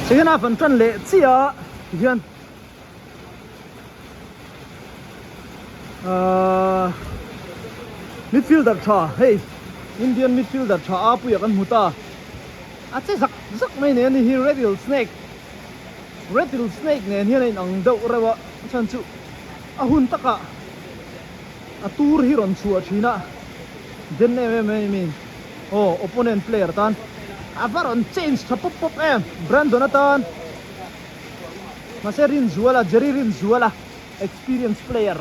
Second half an tan leh chiah a tihian ahh midfielder tha hei Indian midfielder tha a puia kan hmu ta a che zak zak mai nen a ni hi rattle snake rattle snake nen hian a inang deuh reuh a chhan chu a hun takah a tur hi rawn chhuah thin a den em em mai a mi aw opponent player tan a va rawn change tha pawp pawp em Brandon atan mahse Rinzuala Jerry Rinzuala experience player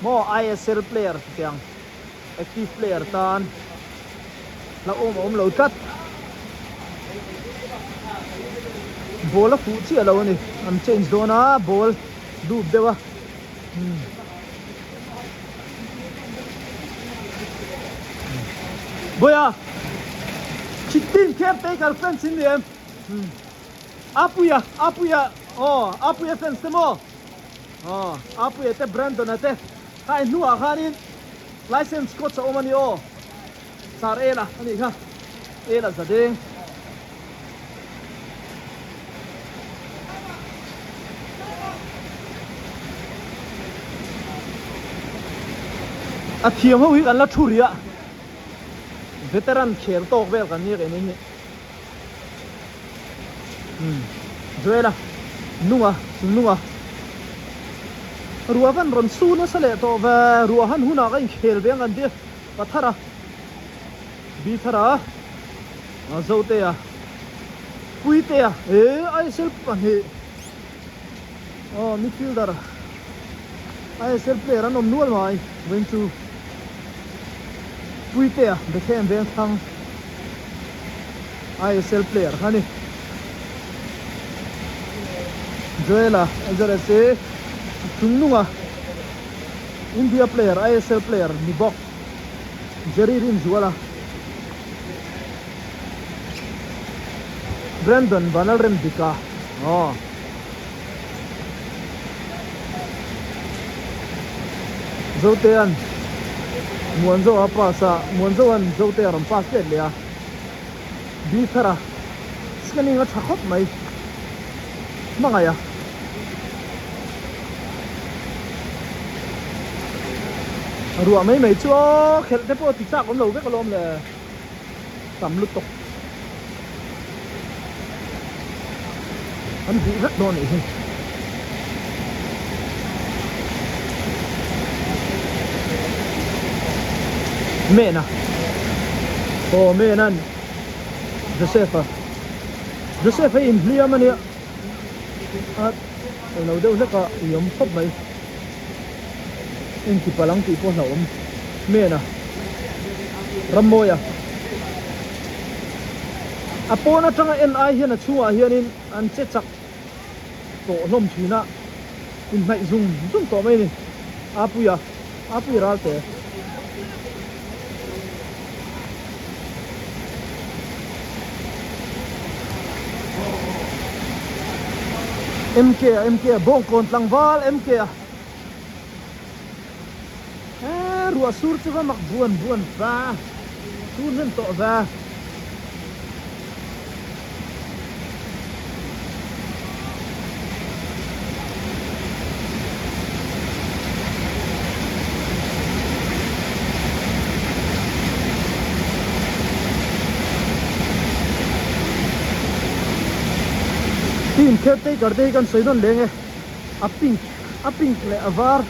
maw I_S_L player chutiang active player tan hlauhawm a awm lo tlat ball a fuh chiah lo a ni an change dawn a ball dup deuh a. Boya Chitin caretaker fans in ni em Apuia Apuia aw Apuia fans te maw aw Apuia te Brandon a te kha in hnuah khanin license coach a awm a ni aw Sir Ela a nih kha Ela Zadeng. A thiam ho hi kan la thu rih a veteran khel tawk vel kan nia keini hi umm Joel-a nunga nunga ruah van rawn su nasa leh tawh ve ruah han hunah ka inkhel ve ang kan ti Pathara Bithara. Zotea Puitea he ISL pahnih aw midfielder ISL player an awm nual mai vawiin chu Puitea Bethlehem Vengthlang ISL player kha a ni Joela Azarese Chungnunga India player ISL player ni bawk Jerry Rinzuala. Brandon Vanlalremdika aw Zotea'n Muanzoa a pass a Muanzoa'n Zotea rawn pass let leh a B thara scanning a tha khawp mai hmangaih a. Ruah mai mai chu aw khelh te pawh ti chak awm lo vek alawm le tam lutuk an huh vek dawn anih hi. Mena aw Mena'n Joseph-a Joseph-a hi inhliam ania. A eng lo deuh hlek a i awm khawp mai engti palang tih pawh hlauhawm hmel a rammawi a a pawn atanga en ai hian a chhungah hianin an che chak tawh hlawm thin a inhnaih zung zung tawh mai a ni a pui a a pui ral te. MK a MK a bawngkawn tlangval MK a eee ruah sur chu va mak buan buan va sur hnem tawh va. Team caretaker te hi kan sawi nawn leng e a pink a pink leh a var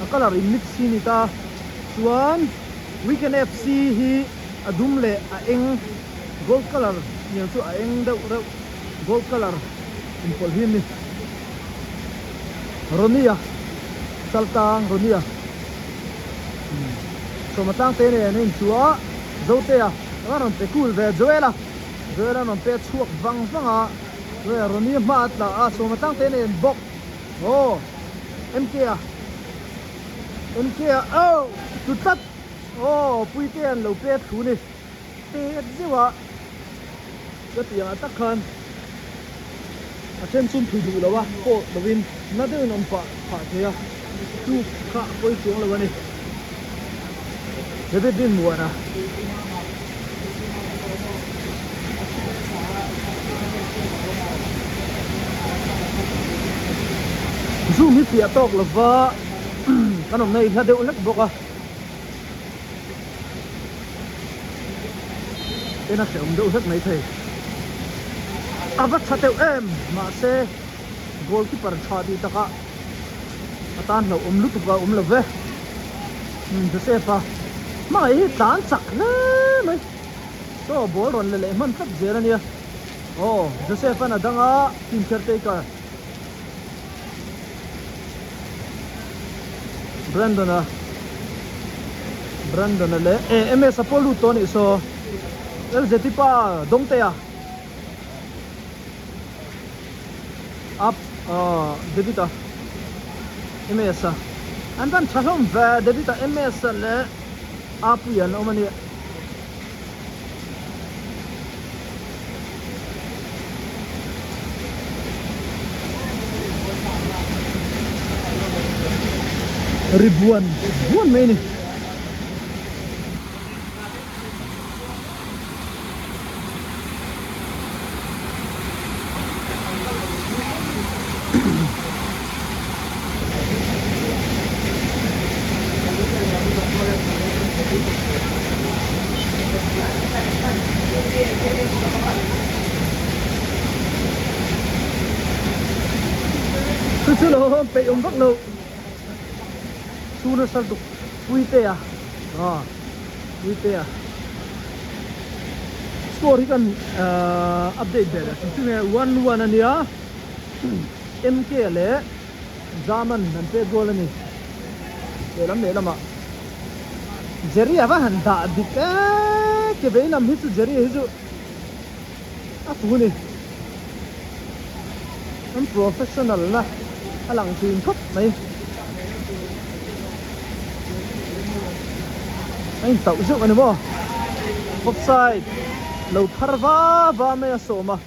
a colour in mix hi a ni ta chuan weekend F C hi a dum leh a eng gold colour hniang chu a eng deuh reuh gold colour inpawlh hi a ni Ronnie-a Chaltang Ronnie-a Sawma tlangte nen a inchuh a Zotea a rawn pe cool ve Joel-a Joel-a rawn pe chhuak vang vang a Joel-a Ronnie-a hma a tla a Sawma tlangte nen bawk aw M_K-a M_K-a oh tlu tlat aw Puitea an lo pe thu ni. Tet zeuh a, ka tih ang tak khan a then chun thui duh lo a, pawh lovin na deuhin awm pah phah thei a, chu kha a pawi chuang lo a ni. David Rinmuan a. Zoom hi fiah tawk lova kan awmna hi hla deuh hlek bawk a. En a hrehawm deuh hlek mai thei. A va tha teuh em mahse goalkeeper tha tih takah a tan hlauhawm lutuk a awm lo ve. Joseph a hmangaih hi tlan chak hle mai. Saw ball rawn la leh hman tlat zel a nia. Aw Joseph an a dang a team caretaker Brandon a Brandon a leh eh MS a pawh lut tawh a nih saw LZT pa Dawngtea up aw David a MS a an van tha hlawm ve David a MS a leh Apuia an awm a nia. Ri buan buan mai a ni. Chu chu lo peih awm vak lo chhuna sar duk pui te a aw pui te a score hi kan update ve leh chu chu nge 1-1 a nia MK leh Zaman an pek goal a ni. Lehlam lehlamah Jerry a va han dah dik e ke vei lam hi chu Jerry hi chu a fu ni. An professional na a lang thin khawp mai. A intauh zeuh a ni maw? Offside lo phar va va mai a sawm a.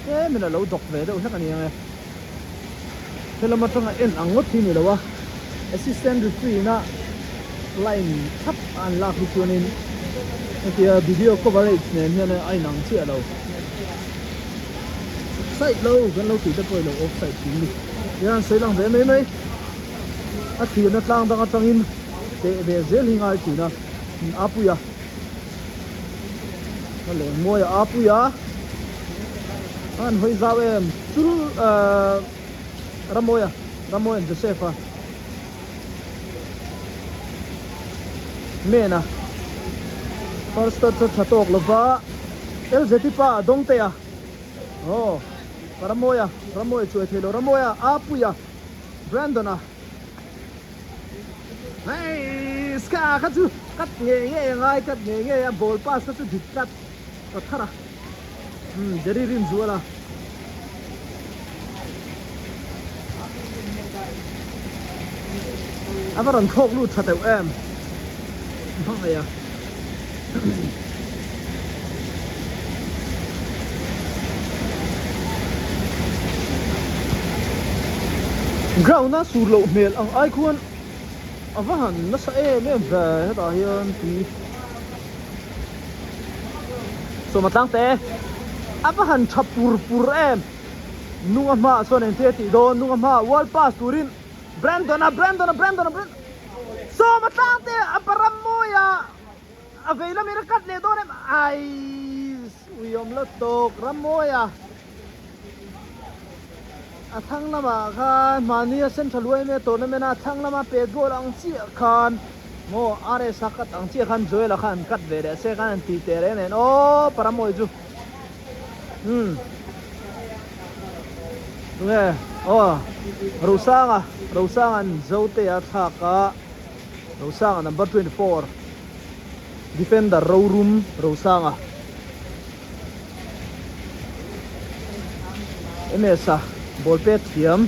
Tlemin a lo dawk ve deuh hlek a ni ang e. Helam atanga en ang ngawt hi ni lo a, assistant referee ina line thlap a an lak hi chuanin hetia video coverage nen hian a inang chiah lo. Offside lo kan lo tih te pawh i lo offside thin ni. Tihian sawi lang ve mai mai. A thirna tlang dang atangin teh ve zel hi ngai thin a, a pui a. A leng mawi a apui a a han hawi zau em chul ahh Ramawia Ramawia and Joseph a men a first touch a tha tawk lova LZ pa a dawng teh a aw Ramawia Ramawia chuai theilo Ramawia Apuia Brandon a. Hei ska kha chu cut ngei ngei a ngai cut ngei ngei a ball pass kha chu dik tlat ta thar a umm Jerry rin zual a. A va rawn thlawk lut tha teuh em hmangaih a. Ground a sur loh hmel ang ai khuan a va han nasa em em ve hetah hian tui sawma tlang te a va han tha pur pur em nunga hmaah chuan engtia tih dawn nunga hmaah wall pass turin Brandon a Brandon a Brandon a Brandon sawma tlang te a param mawi a. A vei lamin a cut leh dawn em? Aiss! Uiawm la tawk Rammawi a. A thlang lamah khan mahnia Central yma tournament a thlang lama pet goal ang chiah khan maw RS a cut ang chiah khan Joel a khan cut ve leh se khan an ti teh reng nen aw pa Rammawi chu umm tunge aw Rosanga Rosanga'n Zotea thlak a. Rosanga number 24 defender Rorum Rosanga MS a ball pet thiam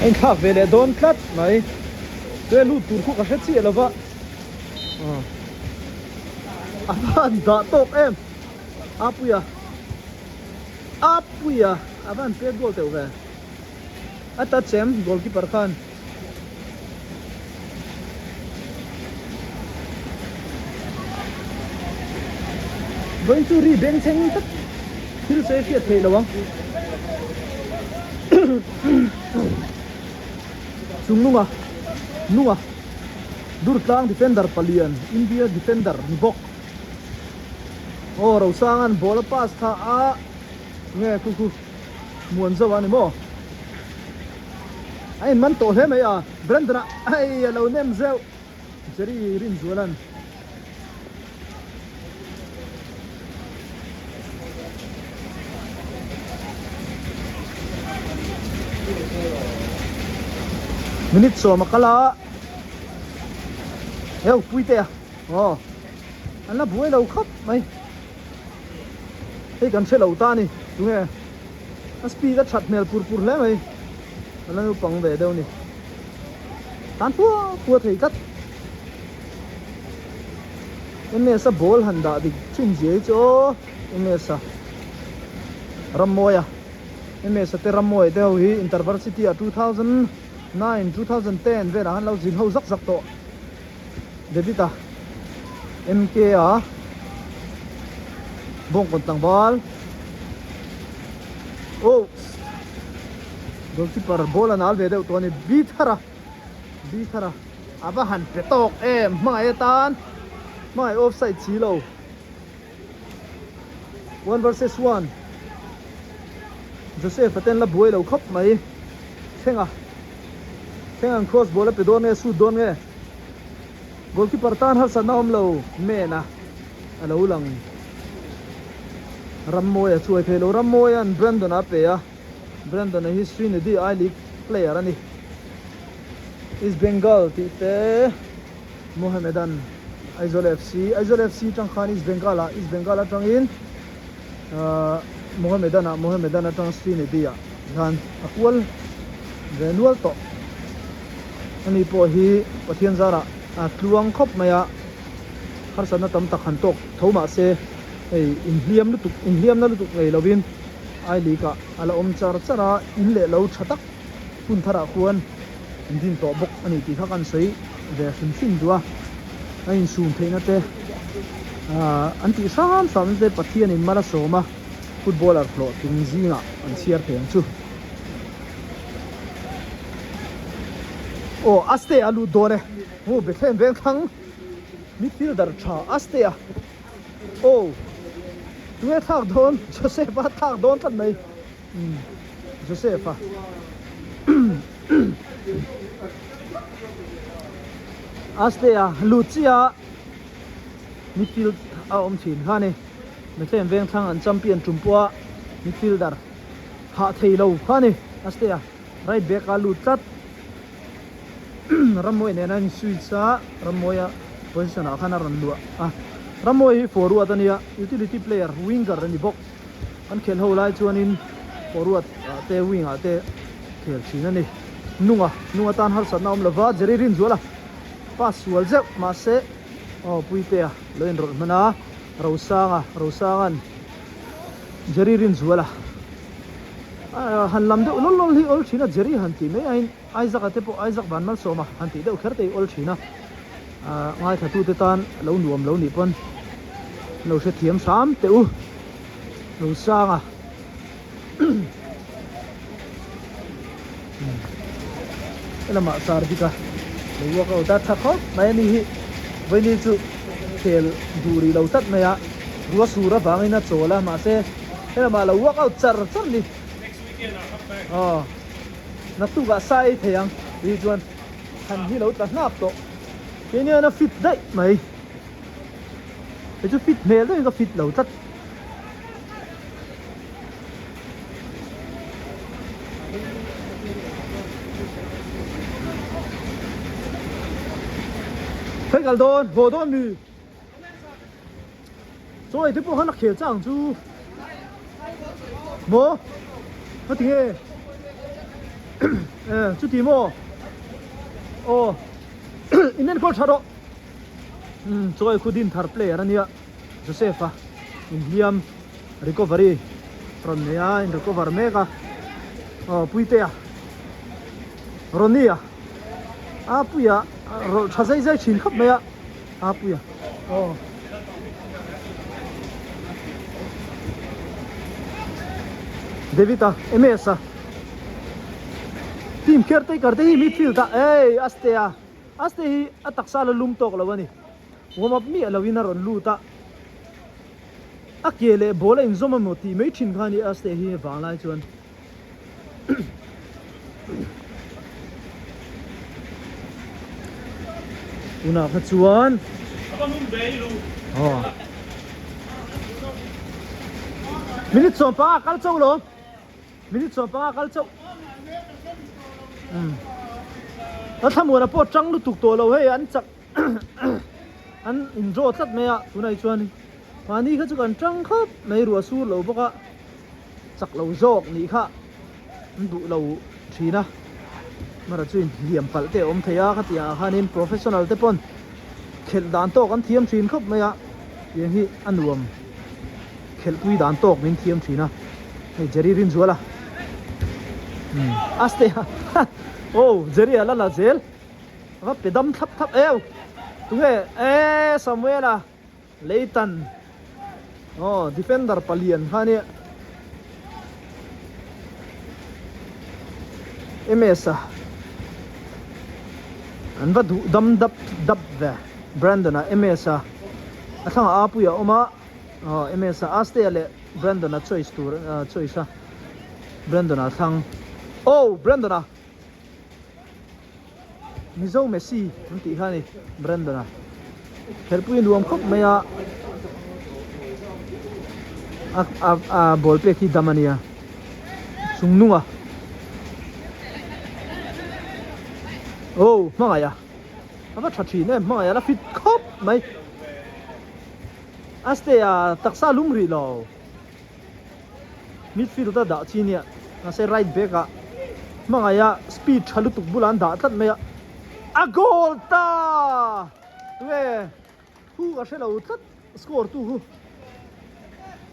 a inthlak ve leh dawn tlat mai chuan lut tur khu ka hre chiah lova. A van dah tawk em Apuia Apuia a van pet goal teuh ve a touch em goalkeeper khan. Vawiin chu ri bengchheng tlat thil sawi a hriat theih lo ang. Chung nunga nunga Durtlang defender palian India defender ni bawk. Aw Rosanga'n ball a pass tha a nge khu khu muan zo a ni maw? A inman tawh hle mai a Brandon-a hei a lo nem zeuh Jerry Rinzuala'n. Minute sawm a kal a heu Puitea aw an la buai lo khawp mai hei kan hre lo ta a ni tunge a speed a that hmel pur pur hle mai a la naupang ve deuh a ni tan fua fua thei tlat. MS a ball han dah dik thin zia hi chu aw MS a Rammawia MS a te Rammawia te ho hi Intervarsity ah 2009 2010 velah han lo zin ho zak zak tawh David a MK a Bawngkawn tlangval oh goalkeeper ball a nal ve deuh tawh a ni B thar a B thar a. A va han pe tawk em hmangaih atan hmangaih offside si lo one versus one Joseph a ten la buai lo khawp mai thlenga thleng an cross ball a pe dawn nge shoot dawn nge goalkeeper tan harsatna awm lo man a a lo lang Rammawi a chuai thei lo Rammawi an Brandon a pe a. Brandon-a hi Srinidhi I League player a ni. East Bengal tih te Mohammedan Aizawl FC, Aizawl FC atang khan East Bengal ah, East Bengal atangin ahh Mohammedan ah, Mohammedan atang Srinidhi ah hian a kual ve nual tawh. Ani pawh hi Pathian zarah a tluang khawp mai a, harsatna tam tak han tawk tho mahse hei inhliam lutuk inhliamna lutuk ngei lovin I League ah a la awm char char a, in leh lo tha tak hun tharah khuan in din tawh bawk a ni tih kha kan sawi ve hrim hrim duh a, a insum theihna te ahh an tih hram hram te Pathianin mal a sawm a, footballer hlawhtling zingah an chhiar thei ang chu. Aw Aste a lut dawn e, aw Bethlehem Vengthlang midfielder tha Aste a. Aw tunge thlak dawn Joseph a thlak dawn tlat mai umm Joseph a Astea lut chiah midfield a awm thin kha a ni Bethlehem Vengthlang an champion tum pawh a midfielder thah thei lo kha a ni Astea right back a lut tlat. Rammawi nena in switch a Rammawia position ah khan a rawn luah a Rammawi hi forward a nia utility player winger a ni bawk an khelh ho lai chuanin forward ah te wing ah te khel thin a ni nunga nunga tan harsatna a awm lova Jerry Rinzuala pass sual zeuh mahse aw Puitea lo inrawlh hman a Rosanga Rosanga'n Jerry Rinzuala han lam deuh lawl lawl hi awl thin a Jerry han tih mai aiin Isaac a te pawh Isaac van malsawm a han tih deuh kher te hi awl thin a ah ngaithlatute tan lo nuam lo nih pawn lo hrethiam hram teh u lo sang a helamah sar bik a lo workout a tha khawp mai a ni hi vawiin chu khel duh rih lo tlat mai a rua sur avangin a chawl a mahse helamah lo workout char char a ni aw. Naktukah sa ei thei ang tih chuan han hi lo tla hnap tawh. Keini hian a fit daih mai. Hei chu fit hmel deuhin ka fit lo tlat. Khawi kal dawn? Haw dawn mi? Chaw ei te pawh khan a khel chang chu maw ka ti nge e chuti maw aw in enkawl tha rawh umm chaw ei khu din thar player ania Joseph a inhliam recovery rawn nei a in recover mek a aw Puitea Ronnie a a Puia rawlh tha zai zai thin khawp mai a. A puia aw. David a MS a team caretaker te hi midfield ah ei Aste a Aste hi a taksa la lum tawk lo a ni warm up miah lo in a rawn lut a a ke leh ball a inzawm emaw tih mai thin kha a ni Aste hi vanglai chuan. Tunah kha chuan aw minute 15 kal chauh lo minute 15 kal chauh um a thlamuan a pawh tang lutuk tawh lo hei an chak an in draw tlat mai a tunah hi chuan mahni kha chu kan tang khawp mai ruah sur lo bawk a. Chak lo zawk nih kha an duh lo thin a, mara chu inhliam palh te a awm thei a, khatiang ah khanin professional te pawn khelh dan tawk an thiam thin khawp mai a, tiang hi a nuam khelhpui dan tawk min thiam thin a, hei Jerry Rinzuala umm Aste a oh Jerry a la la zel a va pe dam thlap thlap eu tunge e Samuela. Leitan aw defender palian kha ania MS a an va duh dam dap dap ve Brandon a MS a a thlangah a puia awm a aw MS a Astea leh Brandon a choice tur choice a Brandon a thlang oh Brandon a. Mizo Messi an tih kha a ni Brandon a khelpui nuam khawp mai a a a ball pek hi dam a nia chung nung a oh hmangaih a a va tha thin em hmangaih a la fit khawp mai a stay a taksa lum rih lo. Midfield a dah chi nia mahse right back ah hmangaih a speed tha lutuk bulah an dah tlat mai a a goal ta tunge hu ka hre lo tlat score tu hu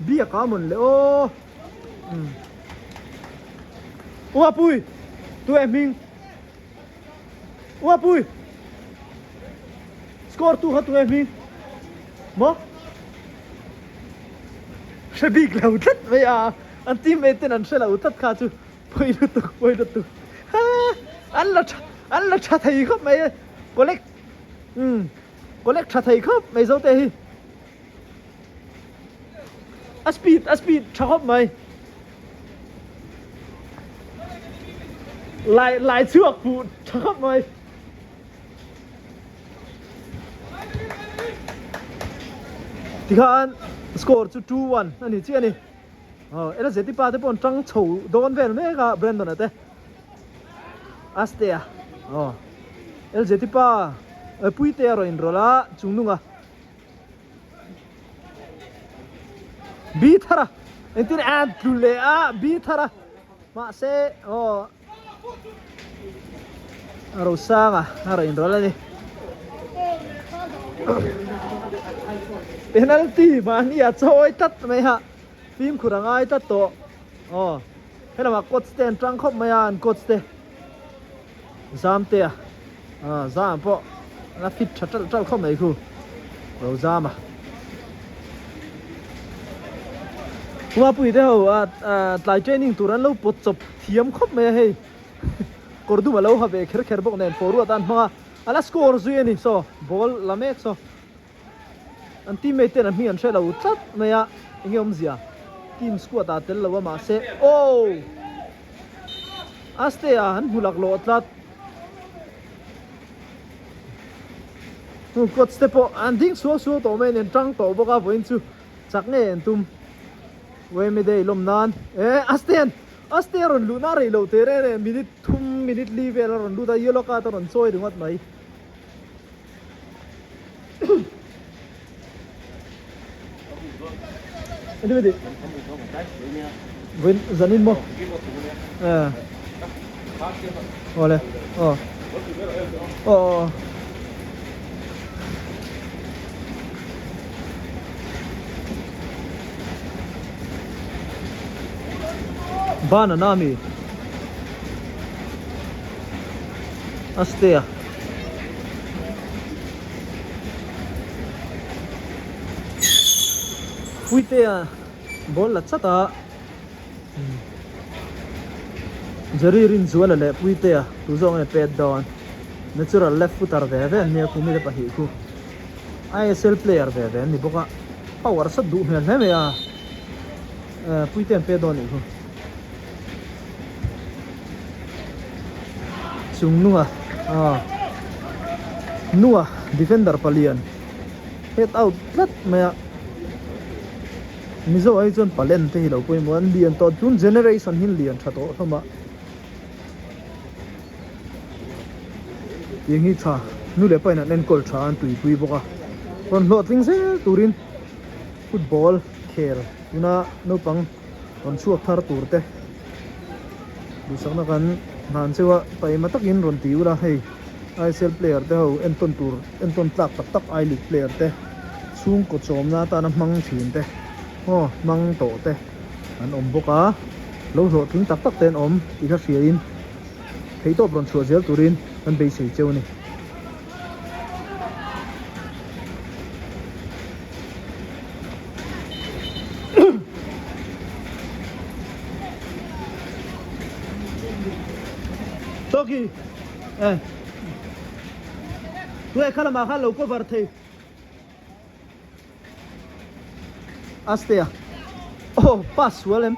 biak a mawn le aw umm Uapui tunge hming Uapui score tu kha tunge hming maw. Hre bik lo tlat mai a, an teammate ten an hre lo tlat kha chu pawi lutuk pawi lutuk ha an la tha an la tha thei khawp mai e collect umm collect tha thei khawp mai zo te hi a speed a speed tha khawp mai lai lai chhuak fuh tha khawp mai. Tikhan score chu 2-1 a ni chiah a ni. Aw ela Zeti pa te pawh an tang chho dawn vel mek a Brandon a te. Astea aw El Zeti pa Puite a rawn inrawlh a chung nunga Bi thara engtin an tlu leh a Bi thara mahse aw A ro sang a, a rawn inrawlh a ni. Penalty mahni a chawi tlat mai a, fimkhur a ngai tlat tawh. Aw, helamah coach te an tang khawp mai a, an coach te zam te a, ah zam pawh a la fit tha ṭalh ṭalh khawp mai khu, ro zam a. Kumapui te ho ah tlai training tur an lo pawt chawp thiam khawp mai a hei kawr dum a lo ha ve kher kher bawk nen forward an hmang a a la score zui a ni saw ball la mek saw an teammate ten an hming an hre lo tlat mai a enge awmzia team squad ah tel lo a mahse oh Aste a an hmu laklawh tlat coach te pawh an ding suau suau tawh mai a ni an tang tawh bawk a vawiin chu chak ngei an tum. Wemi day lawm nan eh Asten Asten a rawn luh na rei loh teh reng reng minute thum minute li vel a rawn lut a yellow card a rawn chawi ringawt mai Vawiin zanin maw eh awle aw aw aw. Banana ami Astea Puitea ball la chat a. Jerry Rinzuala leh Puitea tu zawk nge pet dawn? Natural left footer ve ve an nia khumi te pahnih khu. ISL player ve ve an ni bawk a, power sat duh hmel hle mai a, Puitea an pet dawn anih khu. Chung nunga ah nunga defender palian head out tlat mai a. Mizo ah hi chuan palen te hi lo pawimawh a, an lian tawh tun generation hi an lian tha tawh hlawm a. Tiang hi tha nu leh pa in an enkawl tha a an tuipui bawk a rawn hlawhtling zel turin football khel tuna naupang rawn chhuak thar tur te duhsakna kan hnan cheu a taima takin rawn ti ula hei ISL player te ho entawn tur entawn tlak tak tak I League player te chhungkaw chawmna atana hmang thin te aw hmang tawh te. An awm bawk a, lo hlawhtling tak tak te an awm tih kha hriain theihtawp rawn chhuah zel turin kan beisei cheu a ni. Toki eh Tuai kha lamah khan lo cover thei. Astea oh pass sual em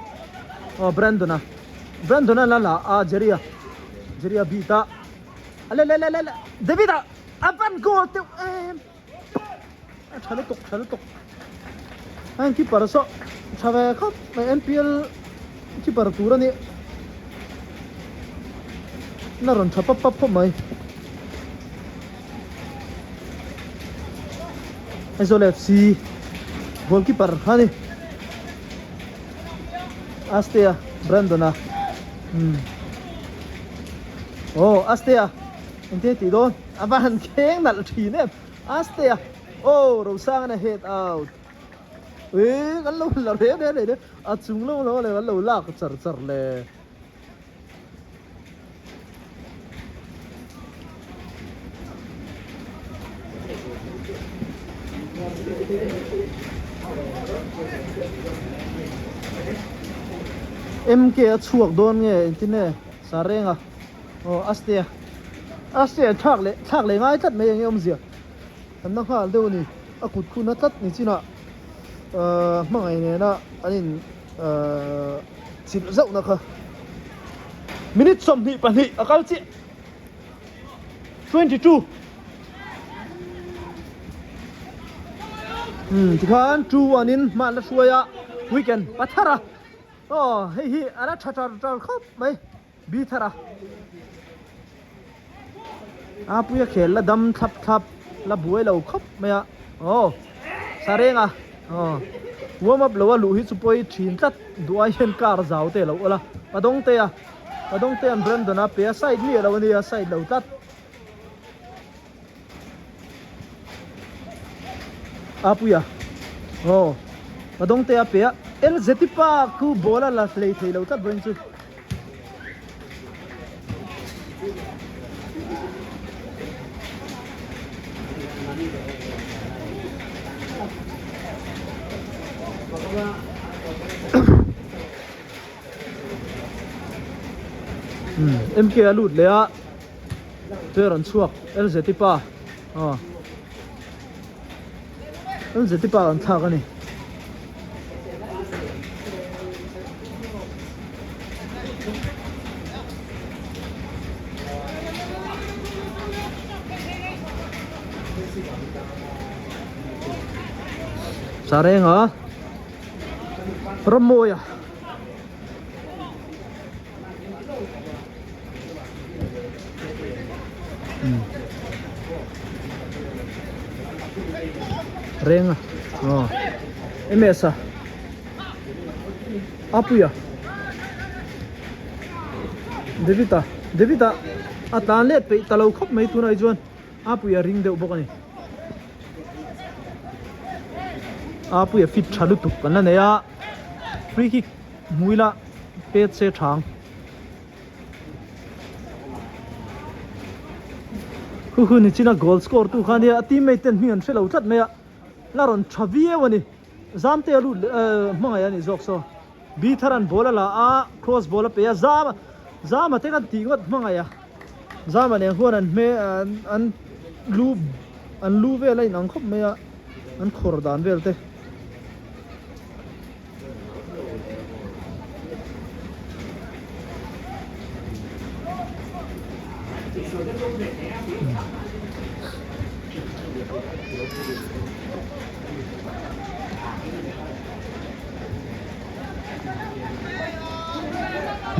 oh Brandon a Brandon a la la a Jerry a Jerry a beat a ale le le le David a a van goal teuh em a tha lutuk tha lutuk a in keeper saw tha ve khawp mai MPL keeper tur a ni na rawn tha pap pap khawp mai. Aizawl FC goalkeeper kha ni Astea Brandon a umm aw Astea engtin a tih dawn a va han kheng nalh thin em Astea aw Rosanga na head out ui kan lo la reng reng reng a chung lo lo leh kan lo lak char char le. MK a chhuak dawn nge engtin nge sa reng a aw Astea Astea thlak leh thlak leh ngai tlat mai enge awmzia an la nghal deuh a ni a kut khuna tlat ni chinah ahh hmangaih nena an in ahh. Chilh zauhna kha minute 22 a kal chiah 22 hmm tikhan 2-1 in hma an la hruai a weekend pathar a aw hei hi a la tha tar tar khawp mai bi thar a a puia khel la dam thlap thlap la buai lo khawp mai a aw sarenga aw warm up lo a luh hi chu pawi thin tlat duh ai hian car zau te a lo awlh a padawngte a padawngte an Brandon a pe a side mi a lo ania side lo tlat a puia aw padawngte a pe a LZT pa khu ball a la hlei thei lo tlat vawiin chu. MK a lut leh a chair an chhuak LZT pa aw LZT pa an thlak a ni. Sarenga Ramawia Renga aw MS a Apuia David a David a a tlan let peih ta lo khawp mai tunah hi chuan Apuia ring deuh bawk a ni Apuia fit tha lutuk kan la nei a free kick hmui la pet se thang. Hu hu nichina goal score tu kha nia a teammate ten hming an hre lo tlat mai a la rawn tha viau a ni Zamte a lut leh eh hmangaih a ni zawk saw B Tharan ball a la a cross ball a pe a Zam a. Zama te kan tih ngawt hmangaih a Zama nen huan an hme an an lu an lu vel a inang khawp mai a an khawr dan vel te.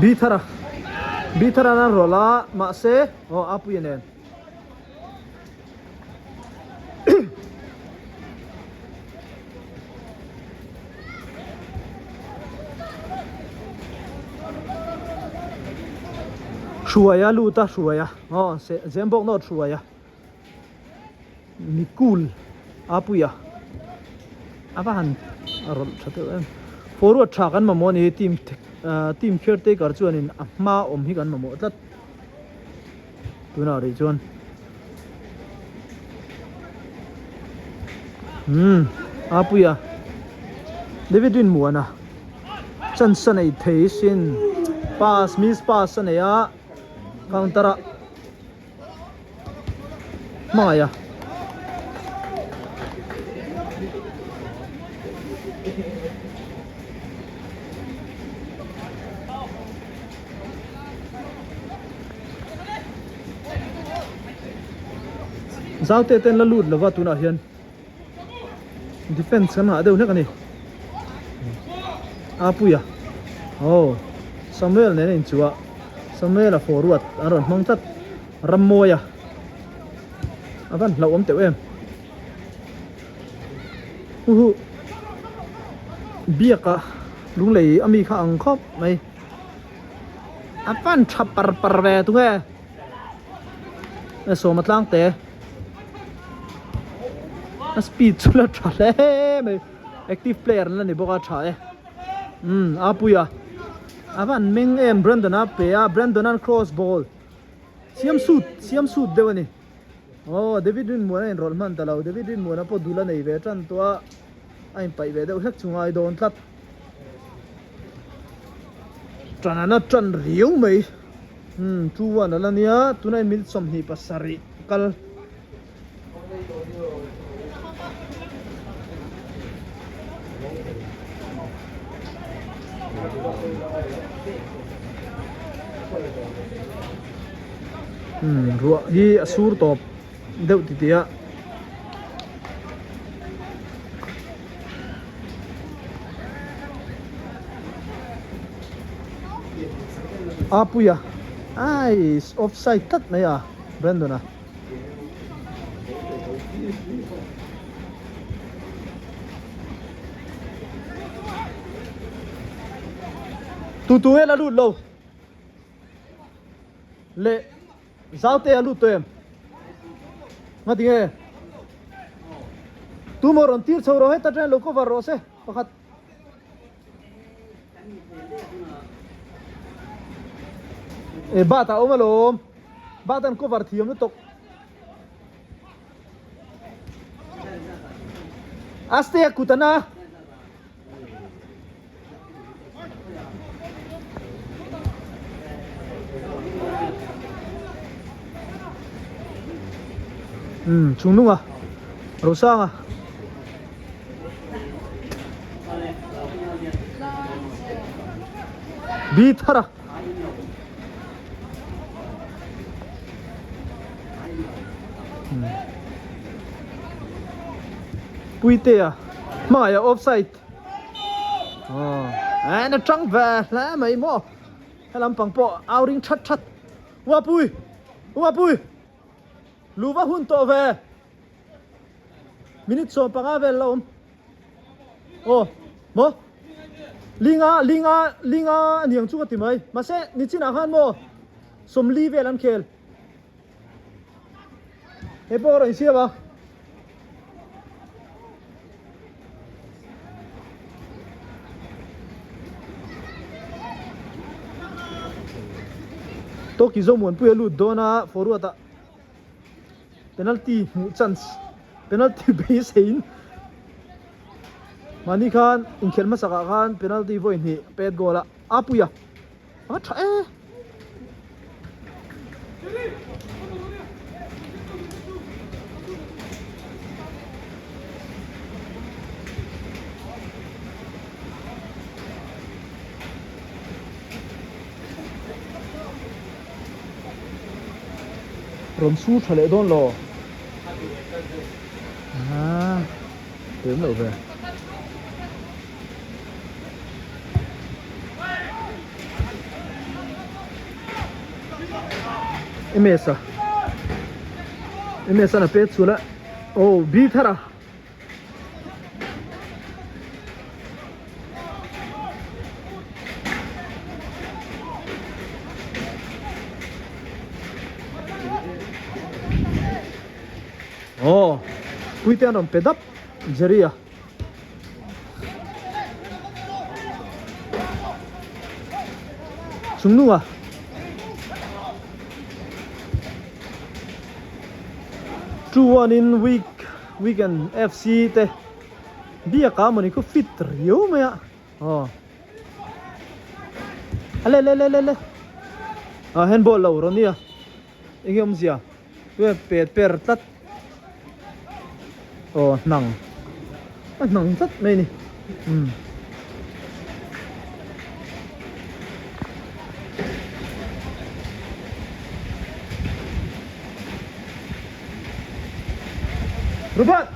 Bi thar a bi thar an rawlh a mahse aw a puia nen. Hruaia lut a hruaia aw se zem bawk nawt hruaia mikul a puia a va han a rawlh tha deuh em forward tha kan mamawh a ni team team caretaker chuanin a hma awm hi kan mamawh tlat. Tunah rih chuan umm Apuia David Rinmuana chance a nei thei sin pass miss pass a nei a counter ah hmangaih a. Zaute ten la lut lova tunah hian defense kan ngah deuh hlek a ni Apuia aw Samuel nen a inchuh a Samuel a forward an rawn hmang tlat Rammawia a van hlauhawm teuh em huhu biaka lunglei ami kha ang khawp mai. A pan tha par par ve tunge e sawma tlang te a speed chu la tha hle mai active player an la ni bawk a tha e umm a pui a a van meng em Brandon a pe a Brandon an cross ball siam sut siam sut deuh a ni aw David Rinmuana in rawlh hman ta lo David Rinmuana pawh dul a nei ve tan tawh a a inpaih ve deuh hlek chu ngai dawn tlat. Ṭan an a ṭan riau mai umm 2-1 a la nia tunah hian minute 27 kal. Umm ruah hi a sur tawp deuh titih a. Apuia ai offside tlat mai a Brandon a. Tu tu nge la lut lo leh Zaute a lut tawh em? Nga ti nge? Tu maw rawn tir chho rawh heta ṭan lo cover rawh se pakhat. E bat a awm alawm. Bat an cover thiam lutuk. Aste a kut ana. Umm chung nunga Rosanga Bi thara Puitea hmaiah offside Aw na tang ve hle mai maw he lampang pawh au ring that that Uapui Uapui lu va hun tawh ve minute 15 vel la awm aw maw linga linga linga aniang chu ka ti mai mahse nichinah khan maw 40 vel an khel He pawh rawn siam a. Toki Zomuanpui a lut dawn a forward ah penalty hmuh chance penalty beiseiin mahni khan inkhelh hmasakah khan penalty vawi hnih pet goal a a pui a a tha e. Rawn su tha leh dawn lo. Ah, tlem loh ve. MS a MS an a pet chul a oh B thar a oh puite an rawn pe dap Jerry a. Chung nunga 2-1 in week weekend FC te biak a mawni khu fit riau mai a aw a le le le le le a handball lo rawn nia enge awmzia pet per tlat Aw hnang a hnang tlat mai a ni umm. Robert!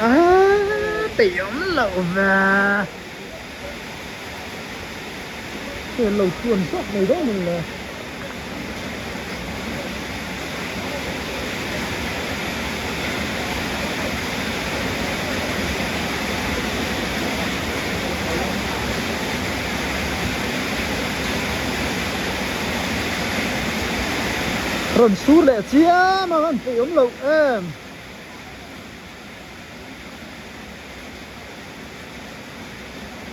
Ah, teiawm loh ve. Hei an lo tluan zawk mai dawn ang le. Rawn sur leh chiam ang an peih awm loh em.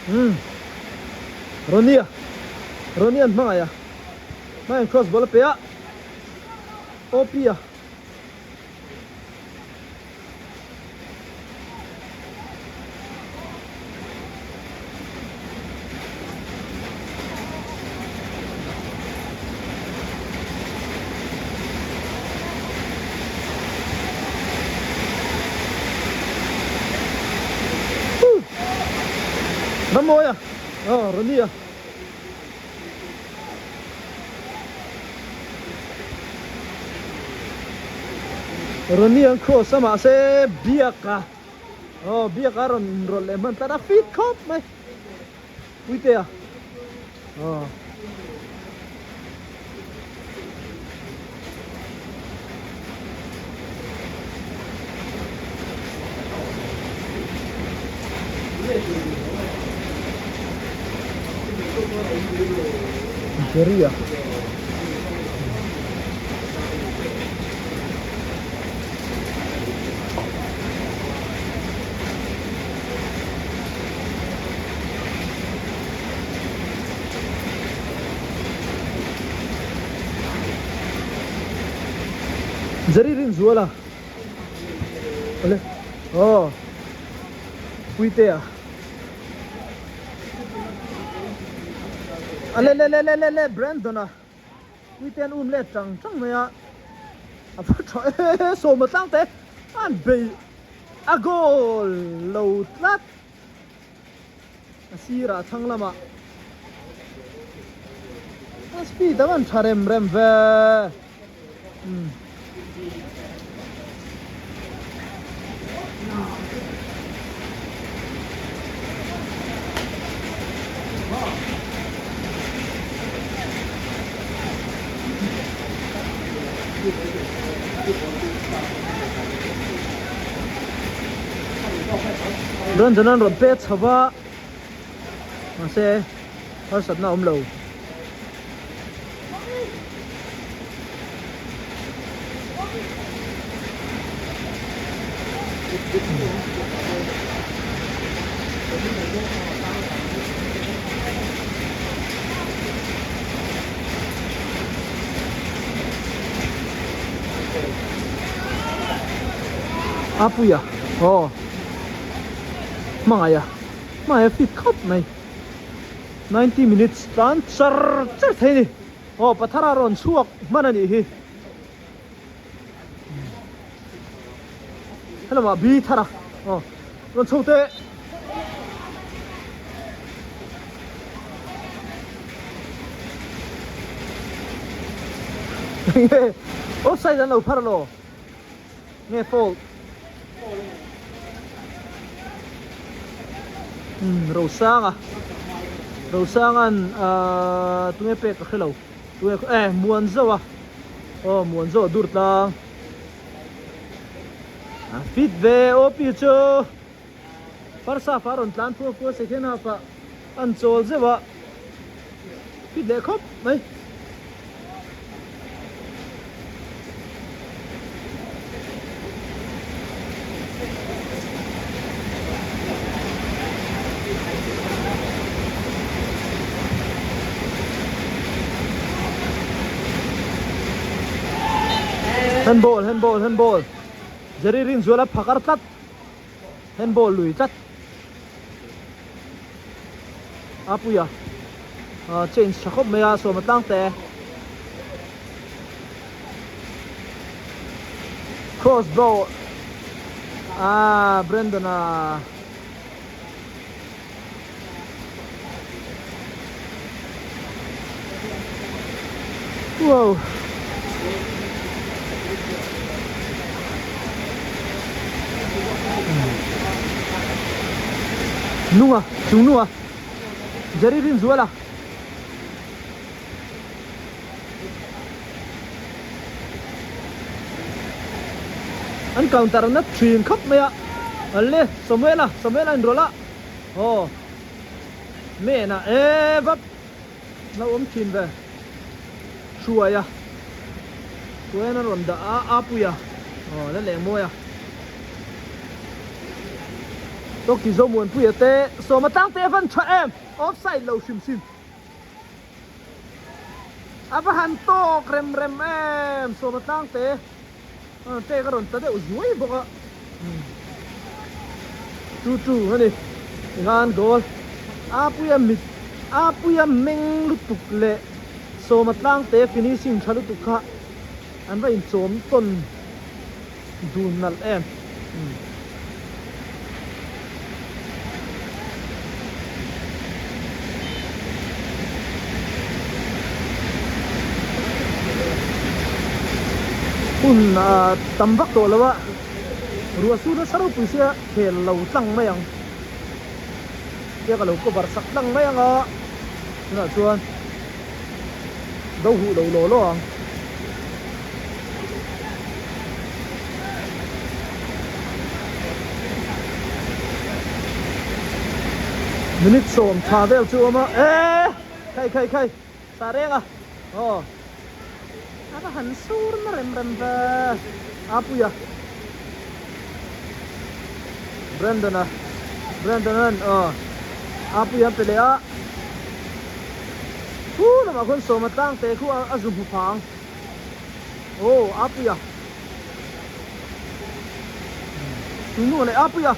Umm Ronnie a Ronnie an hmangaih a hmaiin cross ball a pe a OP a Rammawi a aw Ronnie a Ronnie an cross a mahse biak a aw biak a rawn inrawlh leh hman tlat a fit khawp mai. Puitea aw. Jerry-a. Jerry Rinzuala awle aw Puitea a le le le le le le Brandon-a Puitea an um let tang tang mai a a va tha e sawma tlang te an bei a goal lo tlat. A sirah thlang lamah a speed a van tha rem rem ve umm. Ranjan an rawn pet chho va mahse harsatna a awm lo. A pui a aw hmangaih a hmangaih a fit khawp mai. 90 minutes tlan char char thei a ni. Aw Pathara rawn chhuak hman a nih hi. Helamah bi thar a aw rawn chho teh. Nge offside an lo phar lo nge fault um Rosanga Rosangan ah tunge pek ka hre lo tunge eh Muanzoa aw Muanzoa dur tlang a fit ve OP chu. Farsa fa rawn tlan fua fua second half ah an chawl zeuh a, fit leh khawp mai. Handball handball handball Jerry Rinzuala phakar tlat. Handball lui tlat a puia ah change tha khawp mai a sawma tlang te cross ball ah Brandon a wow nunga chung nunga Jerry Rinzuala an counter na thin khawp mai a alle Samuela Samuela in rawlh a Aw Mena e vap lo awm thin ve Hruai a Hruai an rawn dah a a pui a aw la leh mawi a Tawki Zomuanpuia te sawma tlang te van tha em offside lo hrim hrim a va han tawk rem rem em sawma tlang te Te ka rawn ta deuh zuai bawk a chu chu a ni tikhan goal a puia mit a puia meng lutuk leh sawma tlang te finishing tha lutuk kha an va inchawm tawn dun nalh em. Hun tam vak tawh lo a, ruah su nasa ropui sia khel lo tlang mai ang tia ka lo cover sak tlang mai ang a, tunah chuan do huh lo law law ang. Minute sawm tha vel chu awm a e khai khai khai sa reng a aw a va han sur na rem rem ve a pui a Brandon a Brandon an aw a pui a pe leh a khu lamah khuan sawma tlang te khu a zu hmu phang. Aw Apuia Tunu leh Apuia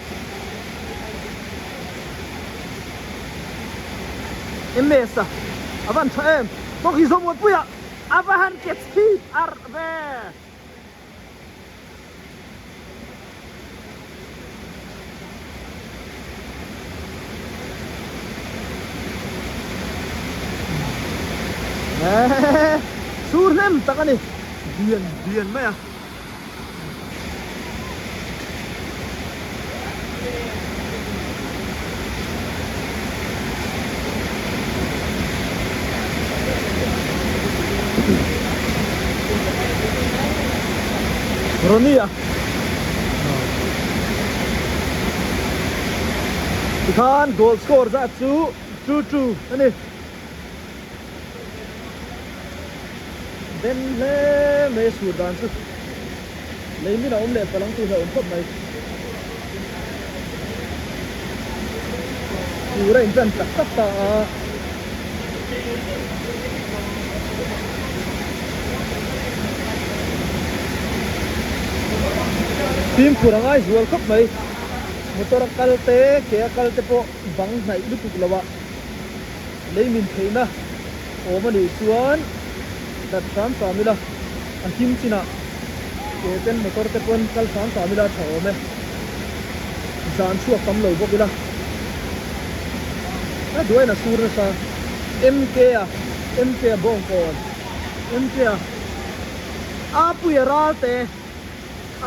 MS a a van tha em Tawk hi zawm Apuia a va han ke chhip arh ve. Sur hnem tak a ni lian lian mai a. Ronnie a tikhan goal score zat chu 2-2 a ni den hle mai a sur dan chu lei min a awm leh palang tur hi a awm khawp mai tur a intan tak tak ta a. Fimkhur a ngai zual khawp mai motor a kal te ke a kal te pawh bang hnaih lutuk lo a. Lei min theihna awm a nih chuan hlat hram hram ila a him chinah ke ten motor te pawn kal hram hram ila a tha awm e. Zan chhuak tam lo bawk ila a duain a sur nasa MK a MK a bawngkawn MK a Apuia Ralte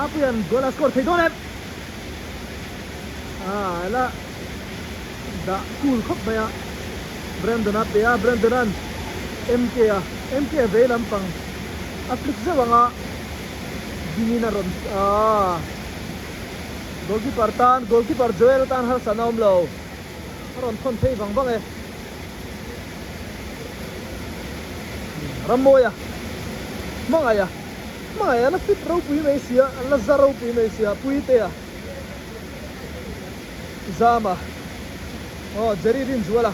Apuia'n goal a score thei dawn em ah la. Dah cool khawp mai a, Brandon a pe a, Brandon an MK a, MK a vei lampang a flick zeuh ang a, dingin a rawn aaa goalkeeper tan goalkeeper Joel tan harsatna a awm lo, a rawn thawn phei vang vang e. Rammawia hmangaih a, hmangaih an la fit ropui mai sia, an la za ropui mai sia, Puitea. Zama aw Jerry Rinzuala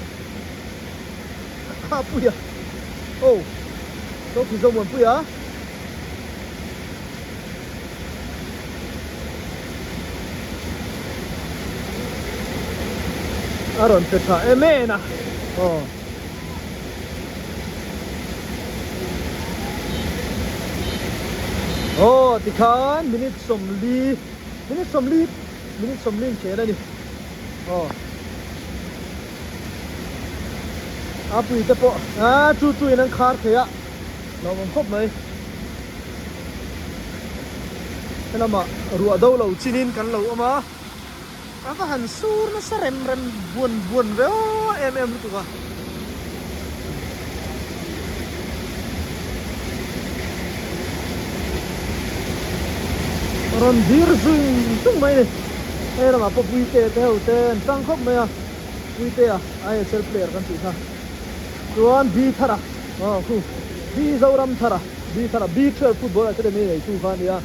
a puia aw Sophie Zomuanpuia a rawn pe tha em em a aw aw tikhan minute 40 minute 40 Minute 40 in chen a ni. Aw. A pui te pawh a chu chu in an khar thei a. Lo awm khawp mai. Helamah ruah do lo chin in kan lo awm a. A va han sur nasa rem rem buan buan ve aw em em lutuk a. Rawn dir zung zung mai a ni. Hei lamah pawh Puite te ho te an tang khawp mai a, Puite a ISL player kan tih kha. Chuan B Thara aw khu B Zoram Thara B Thara B 12 Football Academy neitu kha a ni a.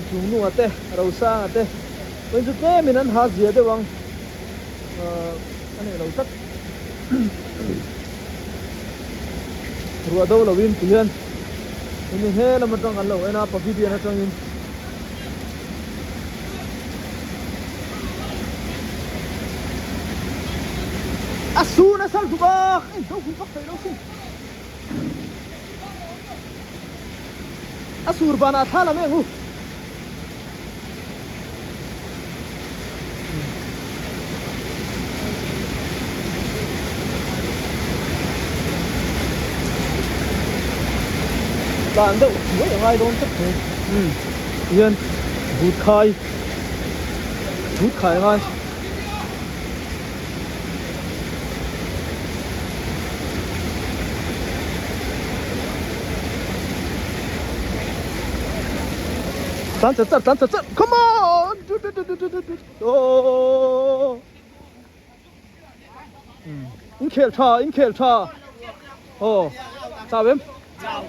Chungnunga te Rosanga te vawiin chu tlemin an ha zia deuh ang a nei lo tlat. Ruah do lo in ti hian hemi he lam atang kan lo en a pavilion atangin a sun a sal dup a hei do pui vak thei lo sin a sur vanah thla lam eng u. Tlan deuh mai a ngai dawn tlat mai umm tihian but khai but khai a ngai. Tlan chat chat tlan chat chat come on oh in khel tha in khel tha oh chau em chau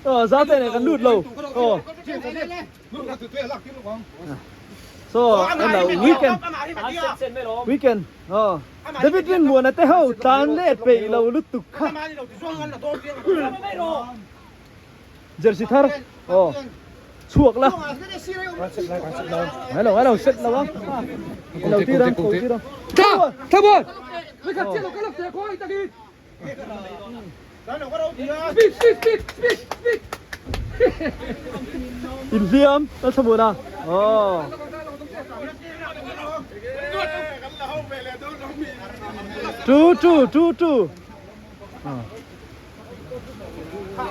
oh za te này kan lut lo oh so hello weekend weekend oh David Rin muana te ho tlan let peih lo lutuk kha Jersey thar aw chhuak la ngai lo ngai lo set lo ang lo tir ang ko tir ang tha tha bon speed speed speed speed speed inhliam ta thlamuan a aw two two two two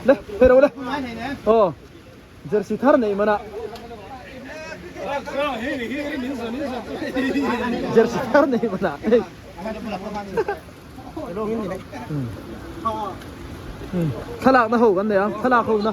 Le, phei ro le. Aw, jersey thar nei mana. Jersey thar nei mana. Thlalak na ho kan nei a, thlalak ho na.